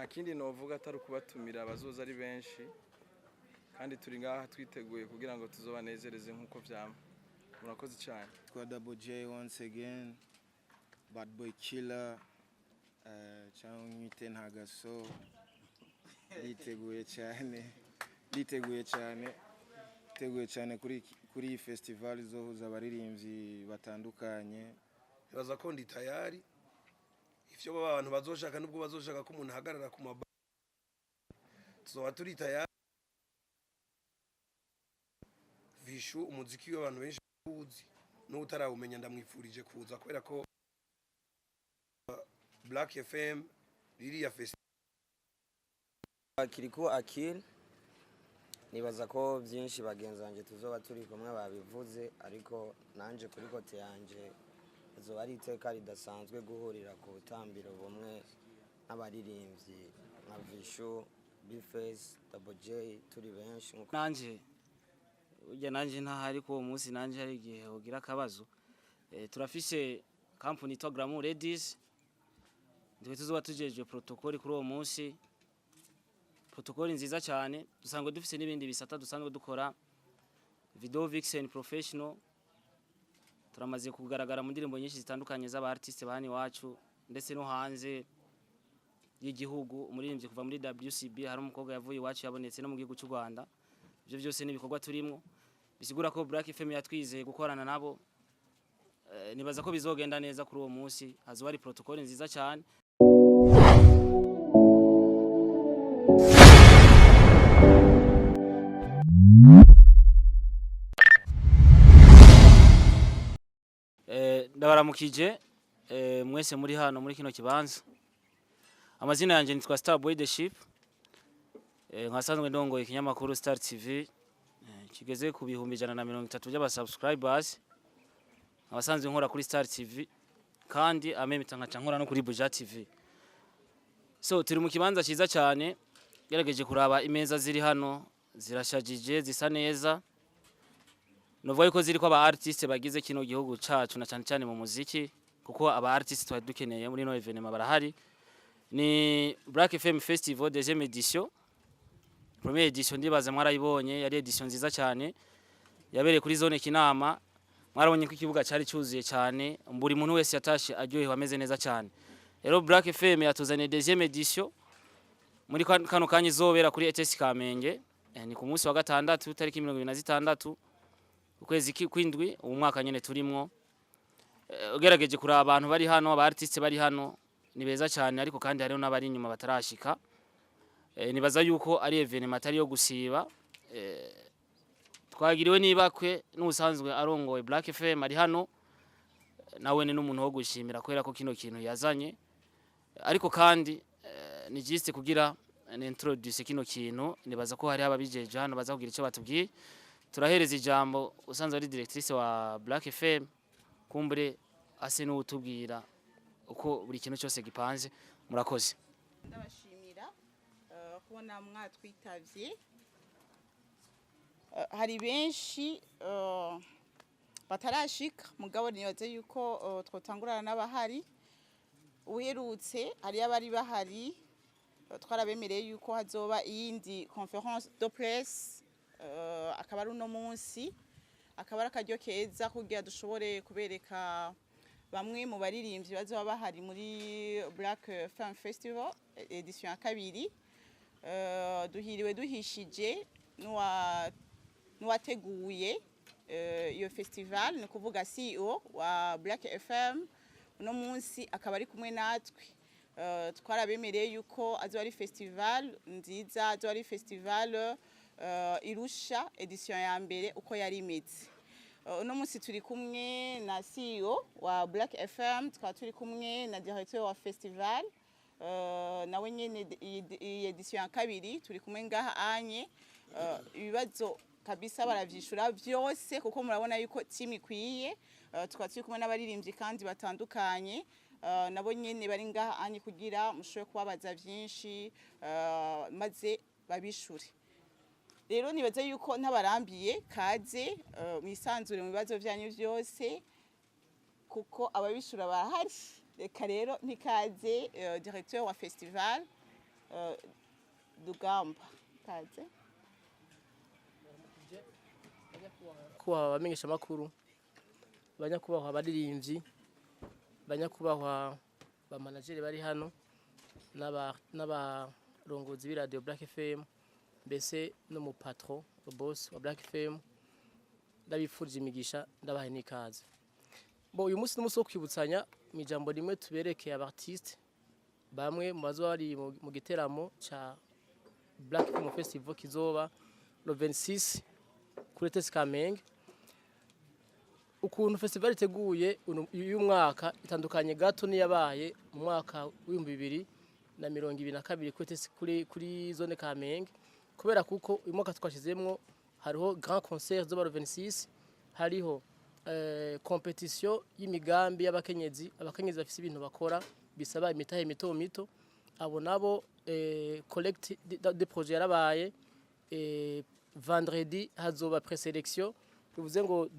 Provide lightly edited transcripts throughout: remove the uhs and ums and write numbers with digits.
Nta kindi novuga atari ukubatumira abazoza ari benshi, kandi turi ngaha twiteguye kugira ngo tuzobanezereze nk'uko vyama. Murakoze cyane. Twa Double J once again, Bad Boy Killer, cyangwa mwite Ntagaso. Nditeguye cyane, nditeguye cyane, nditeguye cyane kuri iyi festival izohuza abaririmbyi batandukanye. Nibaza ko ndi tayari. Ivyo baba abantu bazoshaka, nubwo bazoshaka ko umuntu ahagarara ku maba, tuzoba turi tayari. Vishu umuziki w'abantu benshi uzi n'utarawumenya, ndamwifurije kuza kubera ko Black FM ririya festival. Kirikou Akili. Nibaza ko byinshi bagenzi banjye tuzoba turi kumwe babivuze, ariko nanje kuri côté yanje izoba ari iteka ridasanzwe guhurira ku butambiro bumwe n'abaririmbyi nka Vishu, B-Face, Double J, turi benshi nkuko Nanje burya nanje ntahari ko uwo munsi nanje hari igihe ugira akabazo. Turafise company yitwa Glamour Ladies, ndwe tuzoba tujejwe protocole kuri uwo munsi, protocole nziza cyane. Dusanzwe dufise n'ibindi bisata dusanzwe dukora, video vixen professional. Turamaze kugaragara mu ndirimbo nyinshi zitandukanye z'aba artiste bahani iwacu ndetse no hanze y'igihugu. Umuririmbyi kuva muri WCB, hari umukobwa yavuye iwacu yabonetse no mu gihugu cy'u Rwanda. Ibyo byose ni ibikorwa turimwo, bisigura ko Black FM yatwizeye gukorana nabo. Nibaza ko bizogenda neza kuri uwo munsi, hazoba hari protocole nziza cyane. Ndabaramukije mwese muri hano muri kino kibanza. Amazina yanjye nitwa Star Boy The Ship. Nkasanzwe ndongoye ikinyamakuru Star TV kigeze ku 130,000 by'aba subscribers. Abasanzwe nkora kuri Star TV kandi amemita nkaca nkora no kuri Buja TV. So turi mu kibanza cyiza cyane, gerageje kuraba imeza ziri hano, zirashajije, zisa neza. Novuga yuko ziriko aba artiste bagize kino gihugu cacu, na cyane cyane mu muziki, kuko aba artiste twari dukeneye muri no événement barahari. Ni Black FM Festival deuxième édition. Première édition ndibaza mwarayibonye, yari édition nziza cyane, yabereye kuri zone Kinama. Mwarabonye ko ikibuga cyari cyuzuye cyane, buri muntu wese yatashe aryohewe, ameze neza cyane. Rero Black FM yatuzaniye deuxième édition muri kano kanya, izobera kuri ETS Kamenge. Ni ku munsi wa gatandatu, tariki 26 ukwezi kw'indwi, ubu mwaka nyene turimwo. Ugerageje kuraba abantu bari hano, aba artiste bari hano ni beza cyane, ariko kandi hariho n'abari inyuma batarashika. Nibaza yuko ari événement atari yo gusiba. Twagiriwe nibakwe n'usanzwe arongoye Black FM ari hano, nawe ni n'umuntu wo gushimira kubera ko kino kintu yazanye. Ariko kandi ni juste kugira ni introduce kino kintu. Nibaza ko hari ababijeje hano baza kugira icyo batubwiye. Turahereza ijambo usanzwe ari directrice wa Black FM, kumbure ase n'utubwira uko buri kintu cyose gipanze. Murakoze. Ndabashimira kubona mwatwitavye. Hari benshi batarashika, mugabo nibaze yuko twotangurana n'abahari. Uherutse hariyo abari bahari, twarabemereye yuko hazoba iyindi conférence de presse, akaba ari uno munsi, akaba ari akaryo keza kugira dushobore kubereka bamwe mu baririmbyi bazoba bahari muri Black Film Festival édition ya kabiri. Duhiriwe duhishije n'uwateguye iyo festival, ni kuvuga CEO wa Black FM. Uno munsi akaba ari kumwe natwe. Twarabemereye yuko azoba ari festival nziza, azoba ari festival irusha édition ya mbere uko yari imeze. Uno munsi turi kumwe na CEO wa Black FM, tukaba turi kumwe na directeur wa festival, nawe nyene iyi édition ya kabiri turi kumwe ngaha anye. Ibibazo kabisa baravyishura vyose, kuko murabona yuko team ikwiye. Tukaba turi kumwe n'abaririmbyi kandi batandukanye, nabo nyene bari ngaha anye kugira mushobore kubabaza vyinshi, maze babishure. Rero nibaze yuko ntabarambiye, kaze mwisanzure mu bibazo vyanyu vyose, kuko ababishura barahari. Reka rero ntikaze directeur wa festival. Dugamba kaze. Kubaha abamenyeshamakuru, banyakubahwa abaririmbyi, banyakubahwa ba manageri bari hano n'abarongozi b'iradiyo Black FM, mbese no mu patron boss wa Black FM, ndabifurije imigisha, ndabahaye n'ikaze. Bo uyu munsi n'umunsi wo kwibutsanya mu ijambo rimwe, tuberekeye aba artiste bamwe mu bazoba bari mu giteramo ca Black FM Festival kizoba le 26 kuri ETS Kamenge. Ukuntu festival iteguye uyu mwaka itandukanye gato niyabaye mu mwaka w'2022 kuri ETS, kuri zone Kamenge, kubera kuko uyu mwaka twashizemwo hariho grand concert zoba le 26, hariho compétition y'imigambi y'abakenyezi, abakenyezi bafise ibintu bakora bisaba imitahe mito mito, abo nabo collecte de projet yarabaye. Vendredi hazoba présélection, bivuze ngo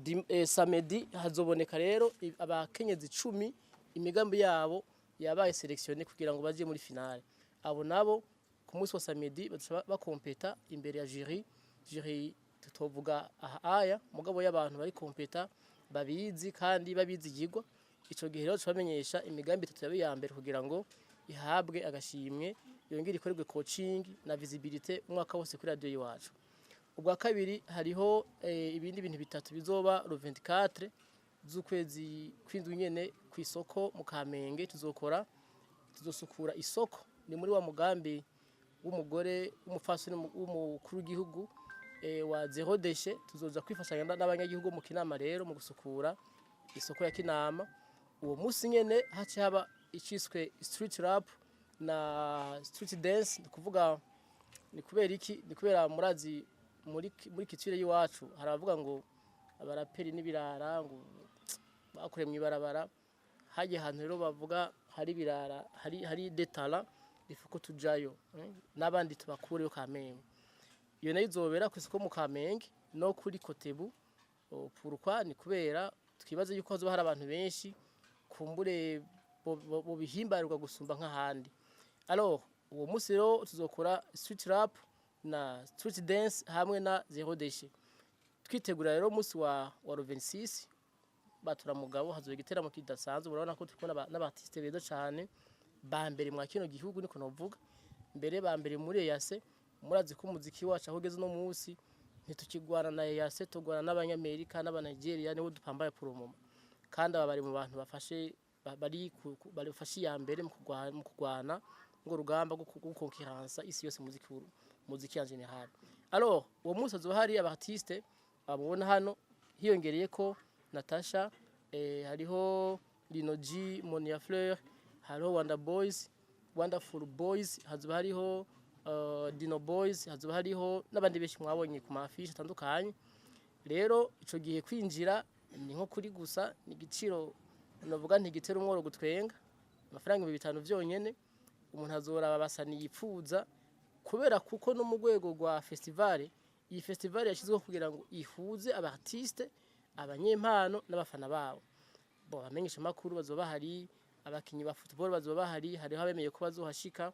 samedi hazoboneka rero abakenyezi 10 imigambi yabo yabaye sélectionné kugira ngo baje muri finale. Abo nabo ku munsi wa samedi bazoca bakompeta imbere ya jury, jury tutovuga aha aya mugabo y'abantu bari compétents, babizi kandi babizigirwa. Ico gihe rero tubamenyesha imigambi itatu yabaye iya mbere kugira ngo ihabwe agashimwe, yongere ikorerwe coaching na visibilité umwaka wose kuri radio y'iwacu. Ubwa kabiri, hariho ibindi bintu bitatu bizoba le 24 z'ukwezi kw'indwi nyene ku isoko mu Kamenge. Tuzokora, tuzosukura isoko, ni muri wa mugambi w'umugore w'umufasoni w'umukuru w'igihugu wa zéro déchet. Tuzoza kwifashanya n'abanyagihugu mu Kinama rero mu gusukura isoko ya Kinama. Uwo munsi nyene hace haba iciswe street rap na street dance. Ni kuvuga ni kubera iki? Ni kubera murazi muri culture y'iwacu hari abavuga ngo abaraperi n'ibirara, ngo bakoreye mu ibarabara. Hagiye ahantu rero bavuga hari ibirara, hari detala ifuko tujayo, n'abandi tubakureyo Kamenge. Iyo nayo izobera ku isoko mu Kamenge no kuri Kotebu. Pourquoi? Ni kubera twibaze yuko hazoba hari abantu benshi, kumbure bo bihimbarirwa gusumba nk'ahandi. Alors uwo munsi rero tuzokora street rap na street dance hamwe na zéro déchet. Twitegura rero umunsi wa le 26 batura mugabo, hazoba igiteramo kidasanzwe. Urabona ko turi kubona n'aba artiste beza cane ba mbere mwa kino gihugu, niko novuga, mbere ba mbere muri EAC. Murazi ko umuziki wacu aho ugeze no munsi ntitukigwana na EAC, tugwana n'abanyamerika n'abanigeria, nibo dupambaye pour le moment. Kandi aba bari mu bantu bafashe bari bafashe iya mbere mu kugwana ngo rugamba rwo gukonkiransa isi yose muziki en général. Alors uwo munsi hazoba hari aba artiste abona hano, hiyongereye ko Natasha, hariho Lino G, Monia Fleur, hariho Wonder Boys, Wonderful Boys, hazoba hariho Dino Boys, hazoba hariho n'abandi benshi mwabonye ku ma affiche atandukanye. Rero ico gihe kwinjira ni nko kuri gusa, ni igiciro novuga ntigitera umworo gutwenga, amafaranga 5000 vyonyene. Umuntu azoraba basani yipfuza, kubera kuko no mu rwego rwa festival, iyi festival yashyizweho kugira ngo ihuze aba artiste, abanyempano n'abafana babo. Bo abamenyesha makuru bazoba bahari, abakinyi ba football bazoba bahari, hariho abemeye ko bazohashika,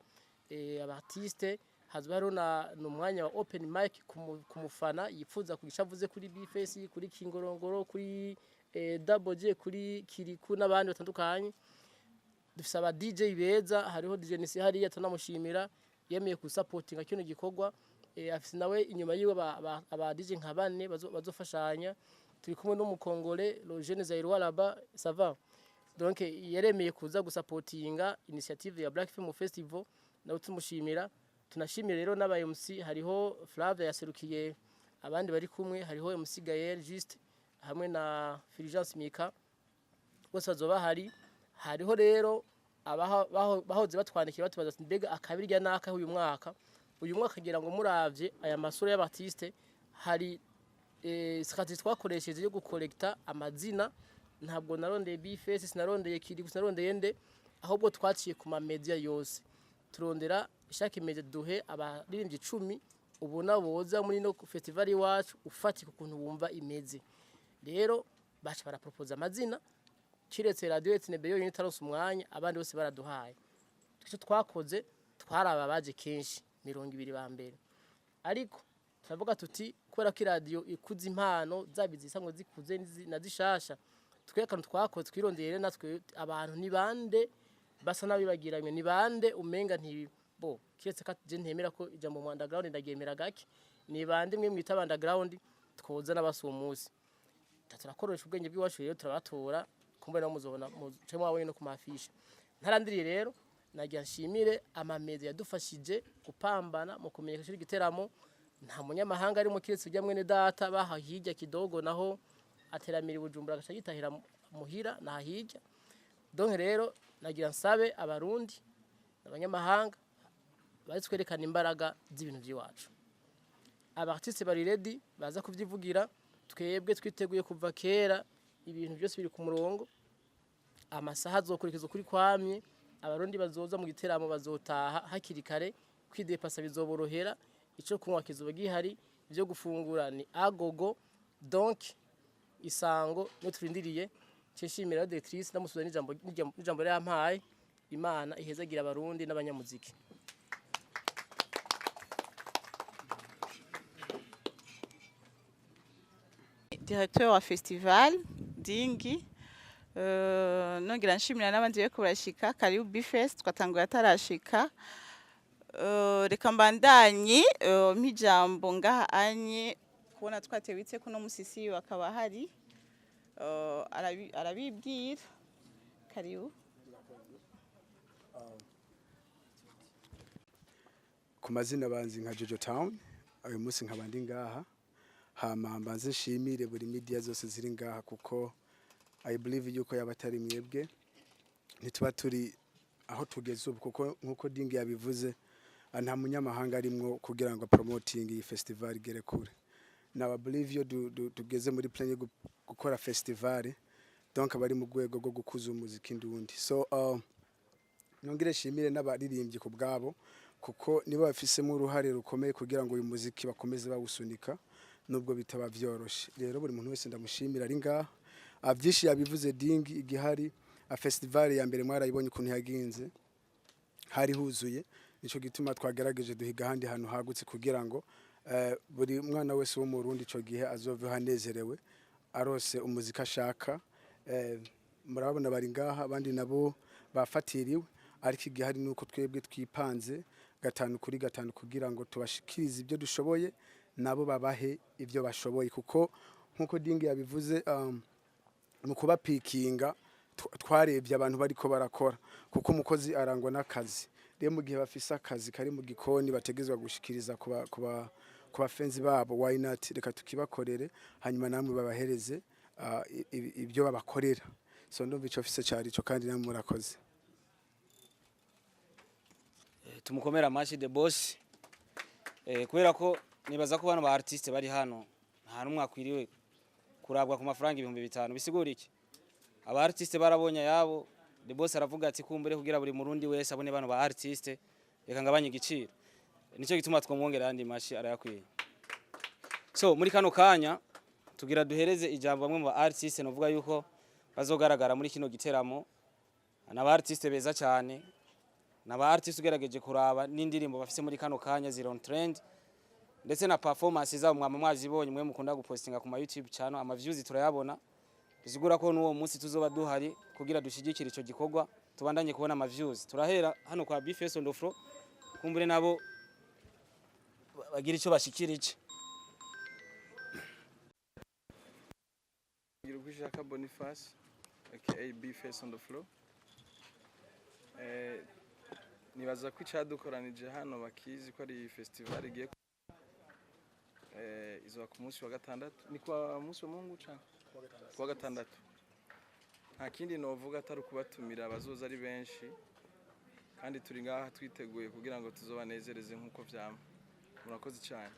aba artiste, hazoba hariho na n'umwanya wa open mic ku mufana yipfuza kugisha avuze kuri Bface, kuri Kingorongoro, kuri Double J, kuri Kiriku n'abandi batandukanye. Dufise aba DJ beza, hariho DJ Nisi hariya, tunamushimira, yemeye kusapotinga kino gikorwa. Afise nawe inyuma yiwe aba DJ nka bane bazofashanya. Turi kumwe n'umukongole le jeune Zairwa là-bas, ça va? Donc yaremeye kuza gusapotinga initiative ya Black Film Festival, nawe tumushimira. Tunashimira rero n'aba MC, hariho Flavia yaserukiye abandi bari kumwe, hariho MC Gaël Juste hamwe na Fulgence Mika, bose bazoba bahari. Hariho rero bahoze batwandikiye batubaza ati mbega akabirya naka uyu mwaka? Uyu mwaka ngira ngo muravye aya masura y'aba artiste, hari stratégie twakoresheje yo gukolekta amazina. Ntabwo narondeye Bface, sinarondeye Kiriku, sinarondeye nde, ahubwo twaciye ku ma media yose, turondera chaque media duhe abaririmbyi 10 ubona boza muri no festival iwacu, ufatika ukuntu wumva imeze. Rero baca barapropoza amazina, kiretse radio Etnebe yonyine itaronse umwanya, abandi bose baraduhaye. Icyo twakoze Twaraba baje kenshi 20 ba mbere, ariko turavuga tuti kubera ko iradiyo ikuze impano zaba izisanzwe zikuze na zishasha, twe akantu twakoze, twirondeye rero natwe abantu ni bande basa n'abibagiranywe, ni bande umenga nti bo, kiretse ko je ntemera ko ijambo mu underground, ndaryemera gake, ni bande mwe mwita underground twoza n'abasuye umunsi. Turakoresha ubwenge bw'iwacu rero, turabatora, kumbe nabo muzobona muce mwabonye no ku ma affiches. Ntarandiriye rero, nagira nshimire ama médias yadufashije gupambana mu kumenyekanisha igiteramo. Nta munyamahanga arimo kiretse ujya mwene data baha hirya kidogo, naho ateramira i Bujumbura agaca yitahira muhira naha hirya. Donc rero nagira nsabe Abarundi abanyamahanga bari twerekana imbaraga z'ibintu by'iwacu. Aba artistes bari ready, baza kuvyivugira. Twebwe twiteguye kuva kera, ibintu byose biri ku murongo, amasaha azokurikizwa kuri kwamye. Abarundi bazoza mu giteramo bazotaha hakiri kare, kwidepasa bizoborohera, ico kunywa kizoba gihari, ibyo gufungura ni agogo. Donc isango niyo turindiriye. Nshimira directrice, ndamusubiza n'ijambo yampaye. Imana ihezagira Abarundi n'abanyamuziki. Directeur wa festival Dingi, nongera nshimira n'abandi bariko barashika. Karibu Bface, twatanguye atarashika. Reka mbandanye mpijambo ngaha anye kubona twatewe iteka uno musisi akaba hari arabibwira. Karibu. Ku mazina banzi nka Jojo Town. Uyu munsi nkaba ndi ngaha, hama mbanze nshimire buri media zose ziri ngaha, kuko I believe yuko yaba atari mwebwe ntituba turi aho tugeze ubu, kuko nkuko Dingi yabivuze, nta munyamahanga arimwo kugira ngo promoting iyi festival igere kure. Now I believe iyo tugeze muri plan yo gukora festival, donc abari mu rwego rwo gukuza umuziki ndundi. So nongere nshimire n'abaririmbyi ku bwabo, kuko nibo bafisemo uruhare rukomeye kugira ngo uyu muziki bakomeze bawusunika nubwo bitaba vyoroshe. Rero buri muntu wese ndamushimira ari ngaha. Byinshi yabivuze Dingi. Igihari a festival ya mbere mwarayibonye ukuntu yagenze, hari huzuye. Nico gituma twagerageje duhiga ahandi hantu hagutse kugira ngo buri mwana wese wo mu Burundi ico gihe azove hanezerewe, arose umuziki ashaka. Murabona bari ngaha, abandi nabo bafatiriwe, ariko igihari nuko twebwe twipanze 5 kuri 5 kugira ngo tubashikirize ibyo dushoboye, nabo babahe ibyo bashoboye, kuko nkuko Dingi yabivuze, mu kubapikinga twarebye abantu bariko barakora, kuko umukozi arangwa n'akazi. Rero mu gihe bafise akazi kari mu gikoni bategezwa gushikiriza kuba fans babo, why not? Reka tukibakorere, hanyuma namwe babahereze ibyo babakorera. So ndumva ico fise cari ico, kandi namwe murakoze. Tumukomera amashi the boss, kubera ko nibaza ko bano ba artiste bari hano nta numwe akwiriwe kurabwa ku mafaranga 5000. Bisigura iki? Aba artiste barabonye ayabo. The boss aravuga ati kumbure kugira buri murundi wese abone bano ba artiste, reka ngabanye igiciro. Nicyo gituma twomwongera andi mashi, arayakwiye. So muri kano kanya tugira duhereze ijambo bamwe mu ba artiste novuga yuko bazogaragara muri kino giteramo. N'aba artiste beza cyane, n'aba artiste ugerageje kuraba n'indirimbo bafise muri kano kanya ziri on trend, ndetse na performance zabo mwama mwazibonye mwe mukunda gupostinga ku ma YouTube channel, ama views turayabona. Bisigura ko n'uwo munsi tuzoba duhari kugira dushigikire ico gikorwa, tubandanye kubona ama views. Turahera hano kwa Bface on the floor, kumbure nabo bagira ico bashikirije. Girubwishaka Boniface aka B Face on the floor. Nibaza ko icadukoranije hano bakizi ko ari festival igiye izoba ku munsi wa gatandatu, ni kwa munsi wa Mungu canke kuwa gatandatu. Nta kindi novuga atari ukubatumira abazoza ari benshi, kandi turi ngaha twiteguye kugira ngo tuzobanezereze nk'uko vyama. Murakoze cyane.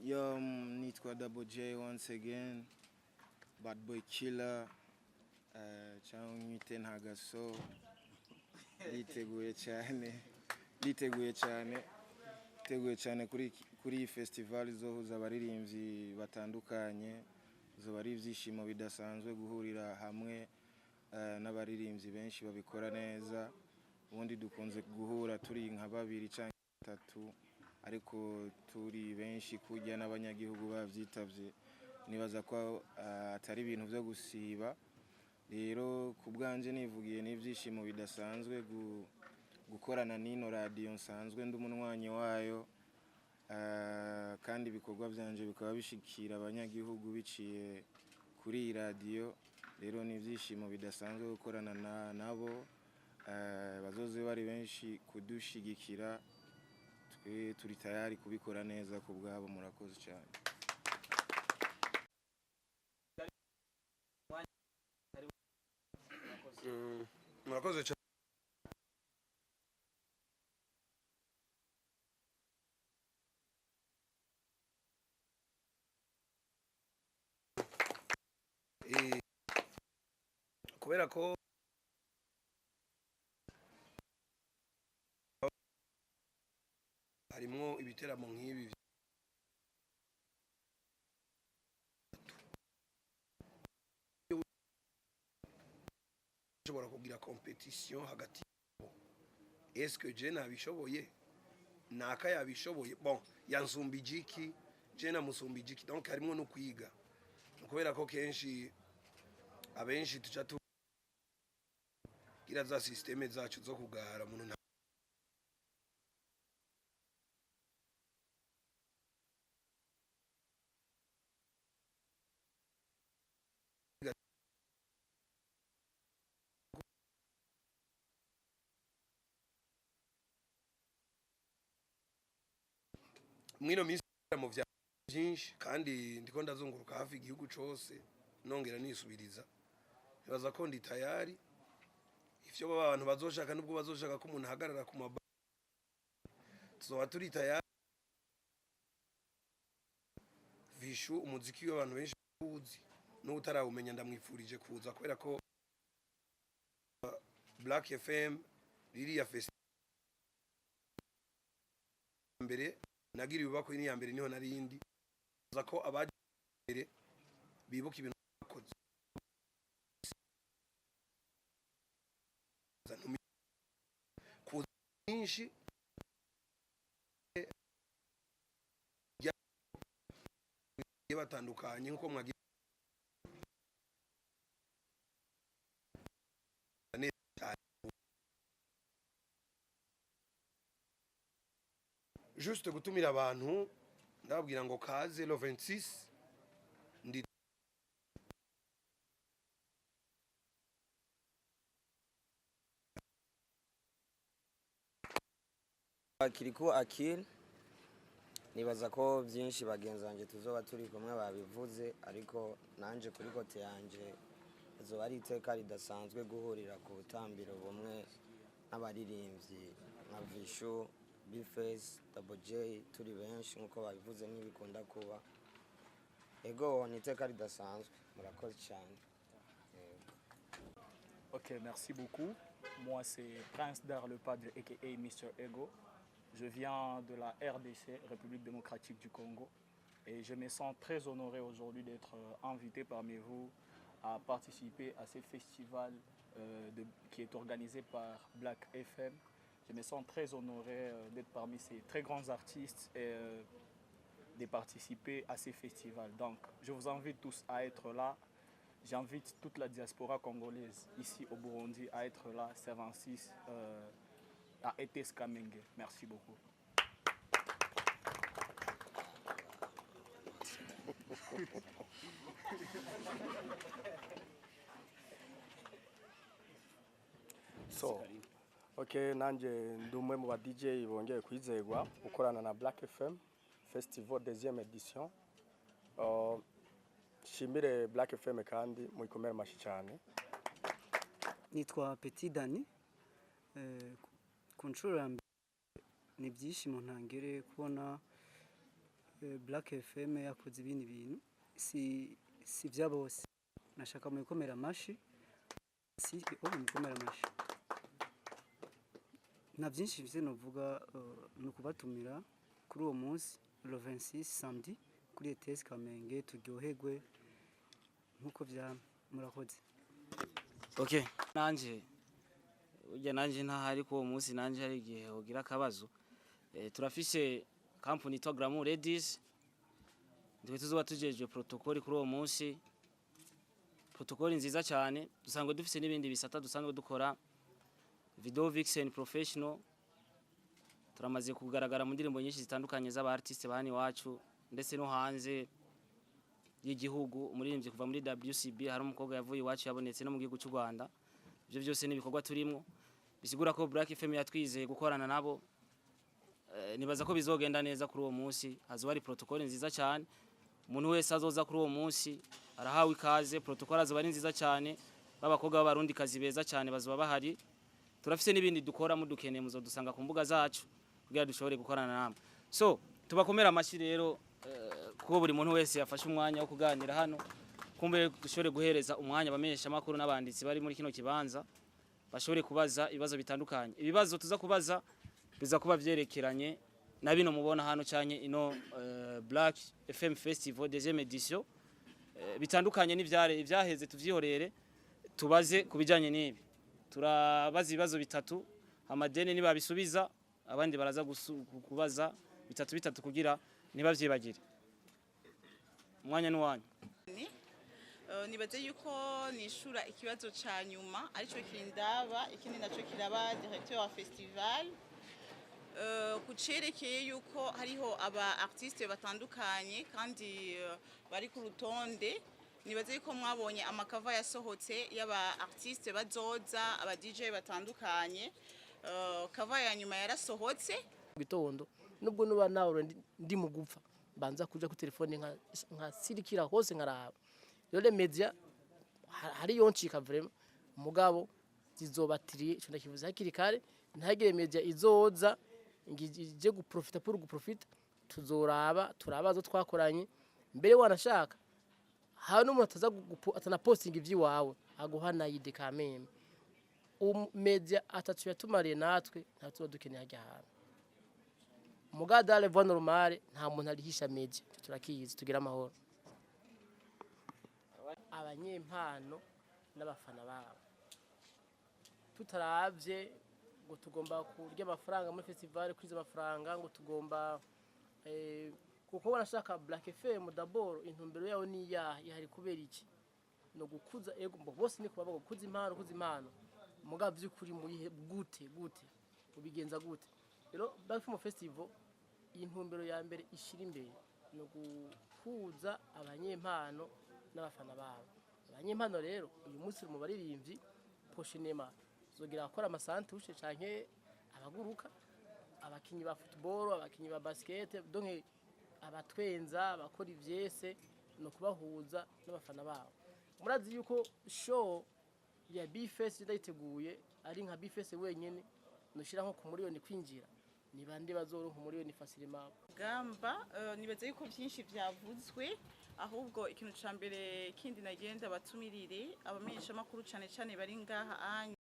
Yo, nitwa Double J once again, Bad Boy Killer, cyangwa unyite Ntagaso. Nditeguye cyane, Nditeguye cyane, teguye cyane kuri iyi festival izohuza abaririmbyi batandukanye. Zoba ari ibyishimo bidasanzwe guhurira hamwe n'abaririmbyi benshi babikora neza. Ubundi dukunze guhura turi nka babiri cyangwa batatu, ariko turi benshi kujya n'abanyagihugu babyitabye, nibaza ko atari ibintu byo gusiba. Rero ku bwanjye nivugiye n'ibyishimo bidasanzwe gukorana n'ino radiyo nsanzwe ndi umunywanyi wayo, kandi ibikorwa byanje bikaba bishikira abanyagihugu biciye kuri iyi radiyo. Rero ni ibyishimo bidasanzwe gukorana nabo, bazoze bari benshi kudushigikira, twe turi tayari kubikora neza ku bwabo. Murakoze cyane. Murakoze cyane. Kubera ko harimwo ibiteramo nk'ibi ushobora kugira competition hagati yabo, est-ce que je nabishoboye, naka yabishoboye, bon, yansumbije iki, je namusumbije iki? Donc harimwo no kwiga, kubera ko kenshi abenshi tuca tugira za système zacu zo kugara umuntu mwino minsi mu vya byinshi, kandi ndiko ndazunguruka hafi igihugu cose nongera nisubiriza. Nibaza ko ndi tayari. Ivyo baba abantu bazoshaka, nubwo bazoshaka ko umuntu ahagarara ku maba, tuzoba turi tayari. Vishu umuziki w'abantu benshi uzi n'utarawumenya, ndamwifurije kuza, kubera ko Black FM ririya festival mbere nagira ibibako ni ya mbere, niho narindi za ko abaje mbere bibuka ibintu bakoze kuza byinshi batandukanye nkuko mwagiye cyane. Juste gutumira abantu, ndababwira ngo kaze le 26 ndi Kirikou Akili. Nibaza ko byinshi bagenzi banjye tuzoba turi kumwe babivuze, ariko nanje kuri côté yanje azoba ari iteka ridasanzwe guhurira ku butambiro bumwe n'abaririmbyi nka Vishu, Bface, Double J, turi benshi nkuko babivuze, ntibikunda kuba. Ego, ni iteka ridasanzwe. Murakoze cyane. Yego. Ok, merci beaucoup. Moi, c'est Prince Dar le Padre, aka Mr. Ego. Je viens de la RDC, République démocratique du Congo. Et je me sens très honoré aujourd'hui d'être invité parmi vous à participer à ce festival qui est organisé par Black FM. Je me sens très honoré d'être parmi ces très grands artistes et de participer à ces festivals. Donc, je vous invite tous à être là. J'invite toute la diaspora congolaise ici au Burundi à être là, c'est 26 à ETS Kamenge. Merci beaucoup. So okay, nanje ndi umwe mu ba DJ bongeye kwizegwa gukorana na Black FM Festival deuxième édition. Shimire Black FM kandi muyikomere amashi cyane. Nitwa Petit Dani. Ku nshuro ya mbere ni ibyishimo ntangere kubona Black FM yakoze ibindi bintu si bya bose. Nashaka muyikomere amashi, si oh, muyikomere amashi. Nta byinshi mfise novuga, ni ukubatumira kuri uwo munsi le 26 samedi kuri ETS Kamenge, turyoherwe nkuko vyama. Murakoze. Okay, nanje burya nanje ntahari ko uwo munsi nanje hari igihe hogira akabazo. Turafise company yitwa Glamour Ladies, ndwe tuzoba tujejwe protocole kuri uwo munsi, protocole nziza cyane. Dusanzwe dufise n'ibindi bisata dusanzwe dukora, video vixen professional, turamaze kugaragara mu ndirimbo nyinshi zitandukanye z'aba artiste bani iwacu ndetse no hanze y'igihugu. Umuririmbyi kuva muri WCB, hari umukobwa yavuye iwacu yabonetse no mu gihugu cy'u Rwanda. Ibyo byose ni ibikorwa turimo, bisigura ko Black FM yatwizeye gukorana nabo. Nibaza ko bizogenda neza kuri uwo munsi, hazoba hari protocole nziza cyane. Umuntu wese azoza kuri uwo munsi arahawe ikaze. Protocole azoba ari nziza cyane, b'abakobwa b'abarundi kazi beza cyane bazoba bahari. Turafise n'ibindi dukora, mudukeneye muzodusanga ku mbuga zacu kugira dushobore gukorana namwe. So tubakomera amashyi rero, kuko buri muntu wese yafashe umwanya wo kuganira hano. Kumbe dushobore guhereza umwanya abamenyesha makuru n'abanditsi bari muri kino kibanza, bashobore kubaza ibibazo bitandukanye. Ibibazo tuza kubaza biza kuba vyerekeranye na bino mubona hano canke ino Black FM Festival deuxième édition. Bitandukanye n'ivyare ivyaheze tuvyihorere, tubaze kubijanye n'ibi. Turabaza ibibazo bitatu, amadeni nibabisubiza abandi baraza kubaza bitatu bitatu kugira ntibavyibagire. Umwanya n'uwanyu. Nibaze yuko nishura ikibazo ca nyuma arico kindaba, ikindi naco kiraba directeur wa festival. Ku cerekeye yuko hariho aba artiste batandukanye kandi bari ku rutonde, nibaze yuko mwabonye amakava yasohotse y'aba artiste bazoza, aba DJ batandukanye. Cover ya nyuma yarasohotse. Gitondo nubwo nuba nawe ndi mu gupfa, mbanza kuja ku telefone nka sirikira hose nkaraba. Rero les media hariyo ncika vraiment, mugabo zizobatiriye, ico ndakivuze hakiri kare. Ntihagire media izoza ngo ije guprofita pour guprofita. Tuzoraba, turaba zo twakoranye mbere. Wanashaka hari n'umuntu ataza atanapostinga ivy'iwawe, aguha na idée kameme. Media atatu yatumariye natwe, nta tuba dukeneye hajya hantu. Muga dans les voies normales nta muntu arihisha media. Ico turakizi, tugira amahoro. Abanyempano n'abafana babo, tutaravye ngo tugomba kurya amafaranga muri festival, kwiza amafaranga ngo tugomba, kuko barashaka Black FM d'abord intumbero yawo ni iyahe, ihari kubera iki? No gukuza ego mbo bose ni kubavuga gukuza impano, gukuza impano, muga vy'ukuri muri gute gute ubigenza gute? Rero Black FM Festival intumbero ya mbere ishira imbere no guhuza abanyempano n'abafana babo. Abanyempano rero uyu munsi mu baririmbyi, prochainement zogira abakora amasantushe canke abaguruka, abakinyi ba football, abakinyi ba basket, donc abatwenza, abakora ivyese, no kubahuza n'abafana babo. Murazi yuko show ya B-Face ndayiteguye ari nka B-Face wenyene, noshira nko ku miliyoni kwinjira, ni bande bazoronka umuriyoni facilement? Gamba, nibaze yuko byinshi byavuzwe. Ahubwo ikintu ca mbere kindi nagenda batumirire abamenyesha makuru cane cane bari ngaha anya.